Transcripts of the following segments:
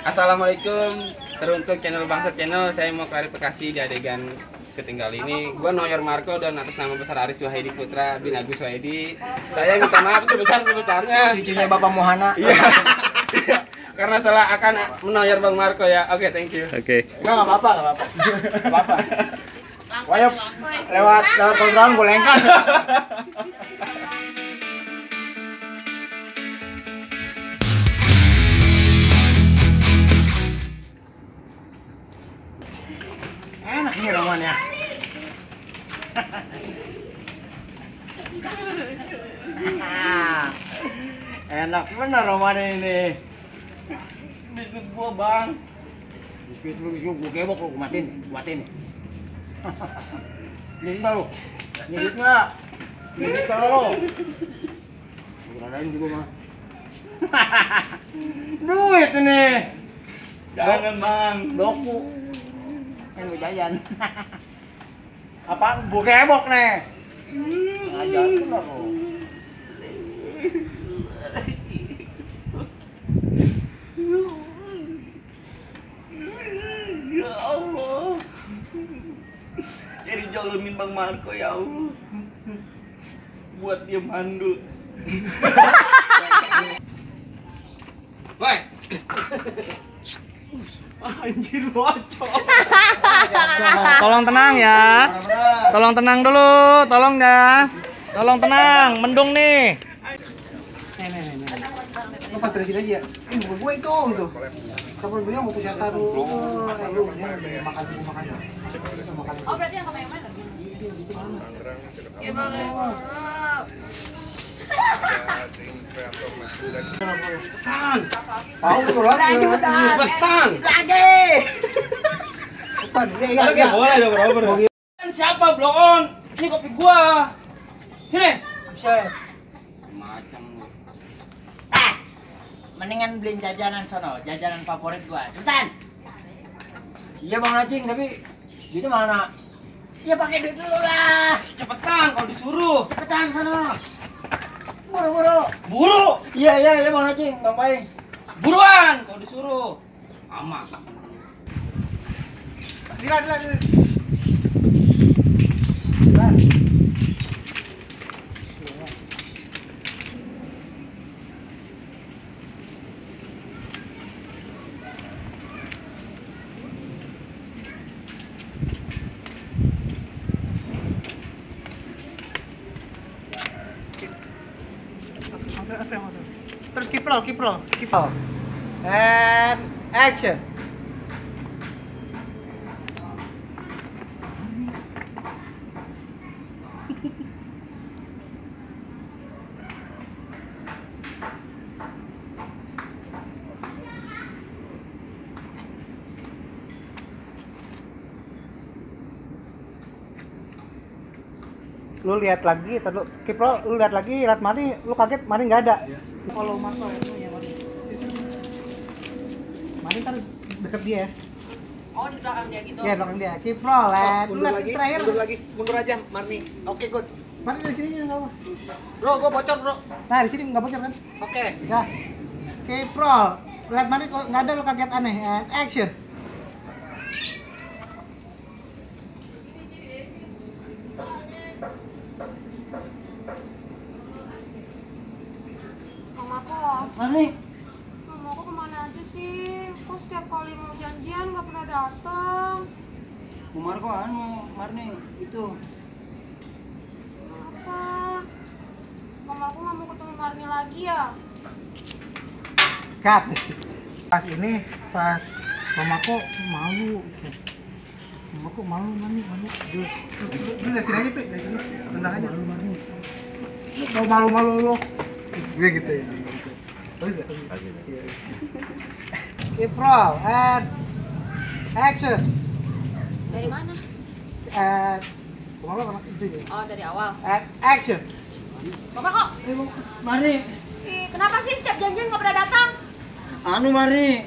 Assalamualaikum, teruntuk channel Bangsa Channel. Saya mau klarifikasi di adegan ketinggal ini. Gua Noyor Marco dan atas nama besar Aris Wahidi Putra bin Agus Wahidi, saya minta maaf sebesar-besarnya. Cucunya Bapak Mohana. Iya. Karena salah akan menoyor Bang Marco ya. Oke, thank you. Oke. Enggak apa-apa, enggak apa-apa. Enggak apa-apa. Wah, lewat kontrakan gue lengkas. Enak nih romannya. Enak bener romannya ini. Biskuit gua bang. Biskuit gua kebok lu, kumatin. Nyedit nggak lu? Nyedit nggak? Nyedit kalau lu? Beradain juga mah. Duit ini. Jangan bang. Doku. Kan gue jajan. Apaan? Gua kebok nih. Ngajar bener lu. Ya Allah, jadi jolomin Bang Marco ya Allah, buat dia mandul. Woi. Anjir bocor. Tolong tenang ya. Tolong tenang dulu, tolong ya. Tolong tenang, mendung nih. Lo pas dari sini aja. Ini bukan gue itu gitu. Kamu bilang mau punya taruh. Lu makan. Oh, berarti yang yang mana? Gimana? Tahu tuh lagi. Betan. Lagi. Betan. Iya. Boleh dong, Robert. Siapa blow on? Ini kopi gua. Sini. Bisa. Macam lu. Mendingan beliin jajanan sono, jajanan favorit gua. Cepetan. Iya Bang Acing, tapi duitnya mana? Ya pakai duit dulu lah. Cepetan kalau disuruh. Cepetan sono. Buru. Buru. Iya Bang Acing, Bang Pai. Buruan kalau disuruh. Aman. Dila. Terus keep roll. And action. Lu lihat lagi, terus keep roll, lu lihat lagi, lihat Mari, lu kaget Mari nggak ada. Kalau Marco ya Mari. Mari ntar deket dia ya. Oh, di belakang dia gitu. Iya, belakang dia. Keep roll, lu lihat terakhir. Mundur aja, Marni. Oke, good. Mari dari sini nggak apa. Bro, gua bocor, bro. Nah, di sini nggak bocor kan? Oke. Ya. Keep roll. Lihat Mari kok nggak ada, lu kaget aneh. And action. Bang Marco, Marni. Bang Marco kemana aja sih? Kok setiap kali mau janjian nggak pernah datang? Bang Marco Marni itu. Kenapa? Bang Marco nggak mau ketemu Marni lagi ya? Cut. Pas Bang Marco malu. Bang Marco malu. Lu lihat sini aja, Pi. Lihat sini. Tenang aja. Malu lu. Gue gitu ya. Terus ya? Keep roll and action. Dari mana? And Bang Marco itu ya. Oh, dari awal. And action. Bang Marco, Marni. kenapa sih setiap janjian nggak pernah datang? Marni.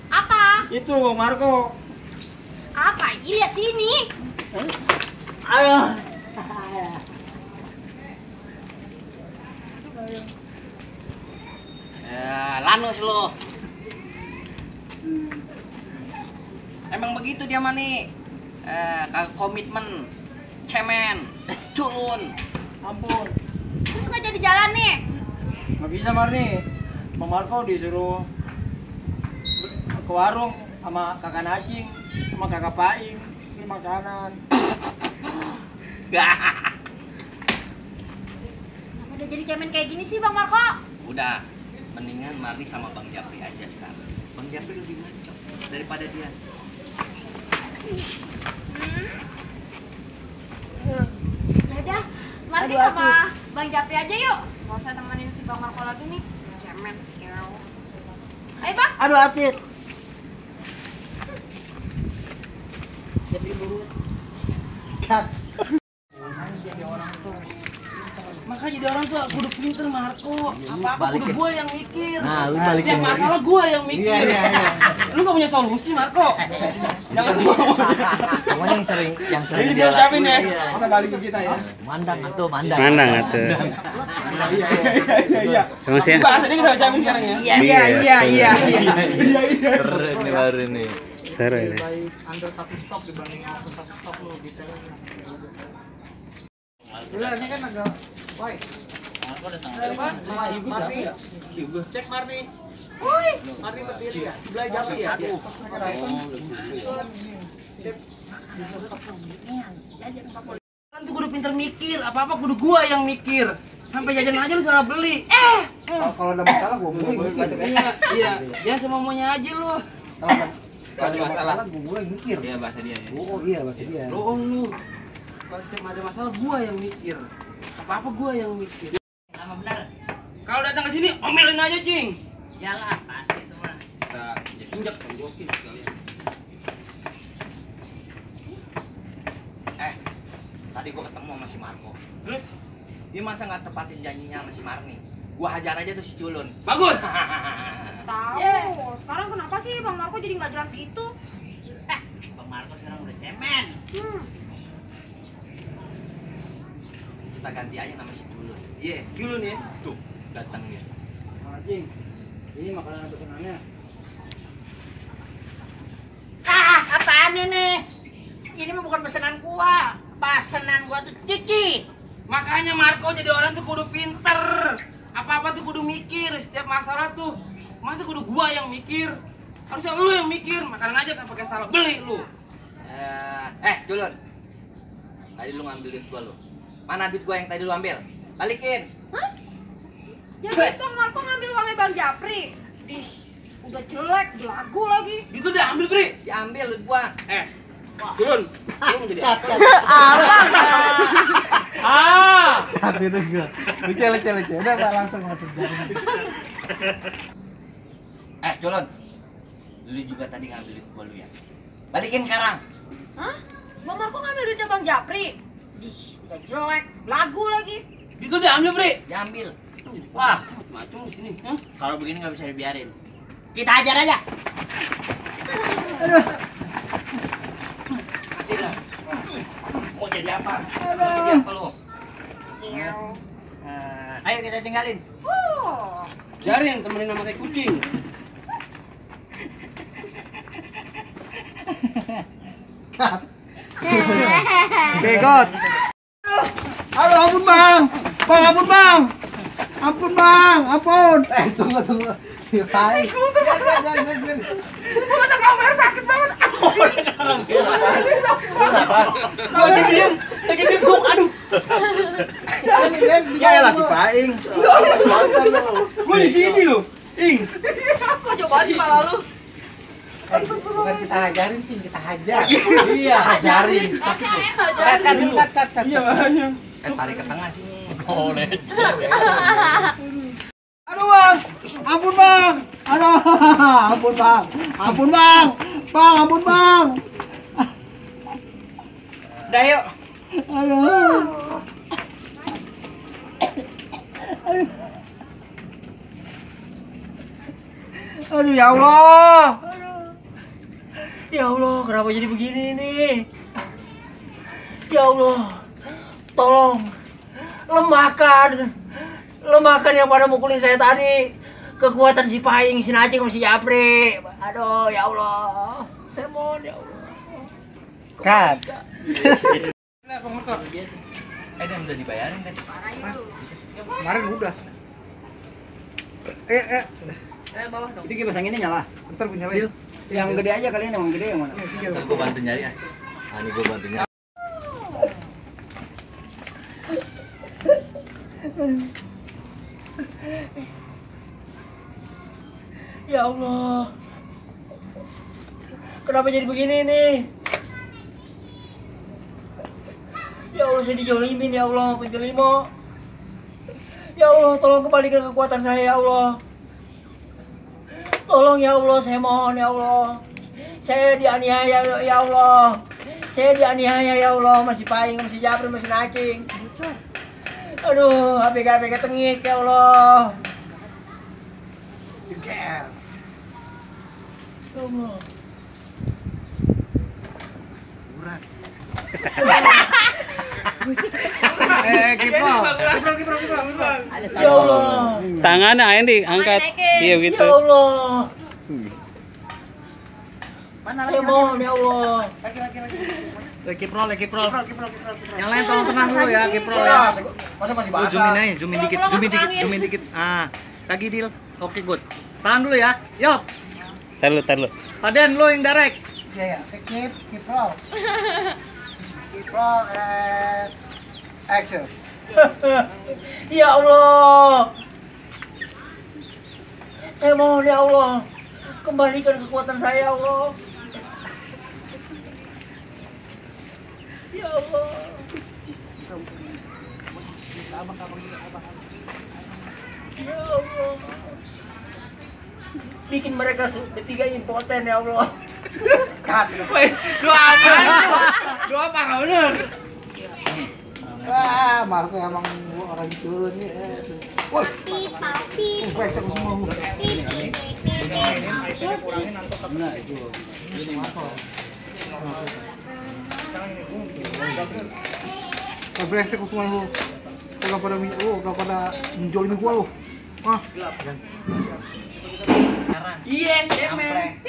Apa? Itu Bang Marco. Apa? Lihat sini. Ayo. Lanus lo. Emang begitu dia mah nih. Kagak komitmen, cemen, culun. Ampun, Terus nggak jadi jalan nih? nggak bisa Marni. Bang Marco disuruh ke warung sama kakak Nacing, sama kakak Paing beli makanan. Kenapa udah jadi cemen kayak gini sih Bang Marco? Udah, mendingan Marni sama Bang Japri aja sekarang. Bang Japri lebih ngaco daripada dia. Yaudah, Marni sama Bang Japri aja yuk. Gak usah temenin si Bang Marco lagi nih. Cemen. Ayo Bang. Aduh Atit. Makanya jadi orang tuh kudu pinter Marco. Apa-apa kudu gua yang mikir. Nah, lu balikin. Tiap masalah gua yang mikir. Lu gak punya solusi Marco. Jangan Cuman yang sering Jadi dia ucapin ya. Kita balik ke kita ya. mandang atuh, mandang. Mandang atuh. Iya. Emang sih. Bahasanya kita ucapin sekarang ya. Iya. Keren nih baru nih. Seru ini. Under 1 stop dibanding over 1 stop lu gitu. Udah ini kan agak why? Cek Marni. Woi. Marni berdiri ya. Sebelah Japri ya. Kan tuh kudu pinter mikir, apa-apa kudu gua yang mikir. Sampai jajan aja lu salah beli. Kalau ada masalah gua mulai mikir. Iya. Jangan semau-maunya aja lu. Kalau ada masalah. Gua mulai mikir. Iya bahasa dia ya. Oh iya bahasa dia. Bohong lu. Kalau setiap ada masalah gua yang mikir. Apa-apa gua yang mikir. Lama benar. Kalau datang ke sini omelin aja, Cing. Yalah, pasti itu mah. Kita injak gokin sekalian. Tadi gua ketemu sama si Marco. Terus dia masa nggak tepatin janjinya sama si Marni? Gua hajar aja tuh si culun. Bagus. Tahu. Sekarang kenapa sih Bang Marco jadi nggak jelas gitu? Bang Marco sekarang udah cemen. Kita ganti aja nama si culun. Iya, culun ya. Tuh, datang dia. Cing. Ini makanan pesanannya. Apaan ini? Ini mah bukan pesanan gua. Pesanan gua tuh Cici. Makanya Marco jadi orang tuh kudu pinter. Apa-apa tuh kudu mikir. Setiap masalah tuh masa kudu gua yang mikir. Harusnya lu yang mikir. Makanan aja kan pakai salah beli lu. Culun. Tadi lu ngambil duit gua lu. Mana duit gua yang tadi lu ambil? Balikin. Hah? Jadi Bang Marco ngambil uangnya Bang Japri. Udah jelek, belagu lagi. Itu udah ambil, Bri. Diambil duit gua. Culun. Lu menjadi Tapi itu gua. Lucu. Udah Pak langsung masuk jalan. Culun. Lu juga tadi ngambil duit gua lu ya. Balikin sekarang. Hah? Bang Marco ngambil duitnya Bang Japri. Udah jelek, belagu lagi. Itu udah ambil, Bri. Diambil. Wah, Macam di sini. kalau begini nggak bisa dibiarin. Kita hajar aja. Mati dah. Mau jadi apa? Mau jadi apa lu? Ayo kita tinggalin. Jarin temenin sama kayak kucing. Begot. Aduh ampun Bang. Ampun. Tunggu. Si Pai. Jangan. Gua diem. Lagi sibuk. Aduh. Ya elah si Paing. Gua di sini loh. Kok coba di kepala lu? Bukan kita hajarin sih, kita hajar. Iya, Hajarin. Cut. Iya makanya. Tarik ke tengah sini. Aduh Bang. Ampun Bang. Ampun Bang. Ampun Bang. Udah yuk. Aduh ya Allah. Ya Allah, kenapa jadi begini nih? Ya Allah. Tolong lemahkan yang pada mukulin saya tadi. kekuatan si Paing, si Nacing, sama si Japri. Aduh, ya Allah. Saya mohon ya Allah. Cut. Udah dibayarin kan? Kemarin udah. Bawah dong. Itu kipas anginnya nyala. Ntar gue nyalain. Yang gede aja kalian, yang gede yang mana? Ntar gue bantu nyari ah. Ini gue bantu nyari. Ya Allah. Kenapa jadi begini nih? Ya Allah, saya dijolimin ya Allah, penjelimo. Ya Allah, tolong kembalikan kekuatan saya ya Allah. Tolong ya Allah, saya mohon ya Allah. Saya dianiaya ya Allah. Saya dianiaya ya Allah, masih Paing, masih Japri, masih Nacing. Aduh, APK tengik ya Allah. Ya Allah. Kiprol. Ya Allah. Tangannya aja diangkat. Naikin. Iya Ya gitu. Allah. Saya mohon ya Allah. Kiprol. Yang lain tolong tenang dulu ya, Kiprol ya. Masa masih Lu zoomin dikit. Ah, lagi deal. Oke, good. Tahan dulu ya. Yop. Taruh. Paden lu yang direct. Ya. Keep roll. Keep roll and action. Ya Allah. Saya mohon ya Allah. Kembalikan kekuatan saya ya Allah. Ya Allah. Ya Allah. Bikin mereka bertiga impoten ya Allah. Doa parah bener. Wah, Marco emang orang culun nih. Woi, brengsek semua lu. Brengsek semua lu. Kalau pada menjolimi gua lu. Wah, Iya, cemen.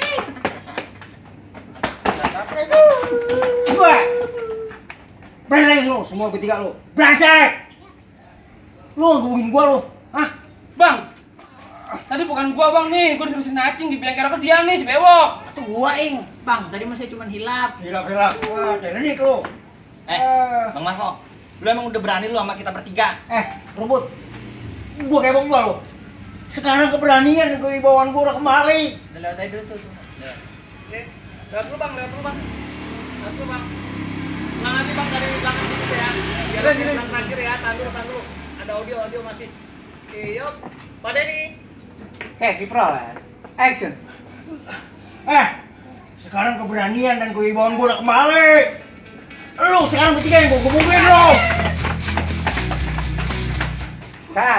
Gue brengsek lu, semua bertiga lu. Brengsek. Lu ngehubungin gua lu. Hah? Bang. Tadi bukan gua, Bang, nih. Gua disuruh si Nacing di bengkel ke dia nih, si Bewok. Itu gua, Ing. Bang, tadi masih cuma hilap. Hilap. Wah, telenik lu. Bang Marco, lu emang udah berani lu sama kita bertiga. Rumput. Gua kebong gua lu. Sekarang keberanian kewibawaan gua udah kembali. Udah lewat aja dulu tuh. Lewat dulu bang. Pulang nanti bang dari belakang situ ya. Biar pulang terakhir ya, tahan dulu. Ada audio masih. Yuk, pada nih. keep roll and action. Sekarang keberanian dan kewibawaan gua udah kembali. Lu sekarang bertiga yang gua gebukin lu.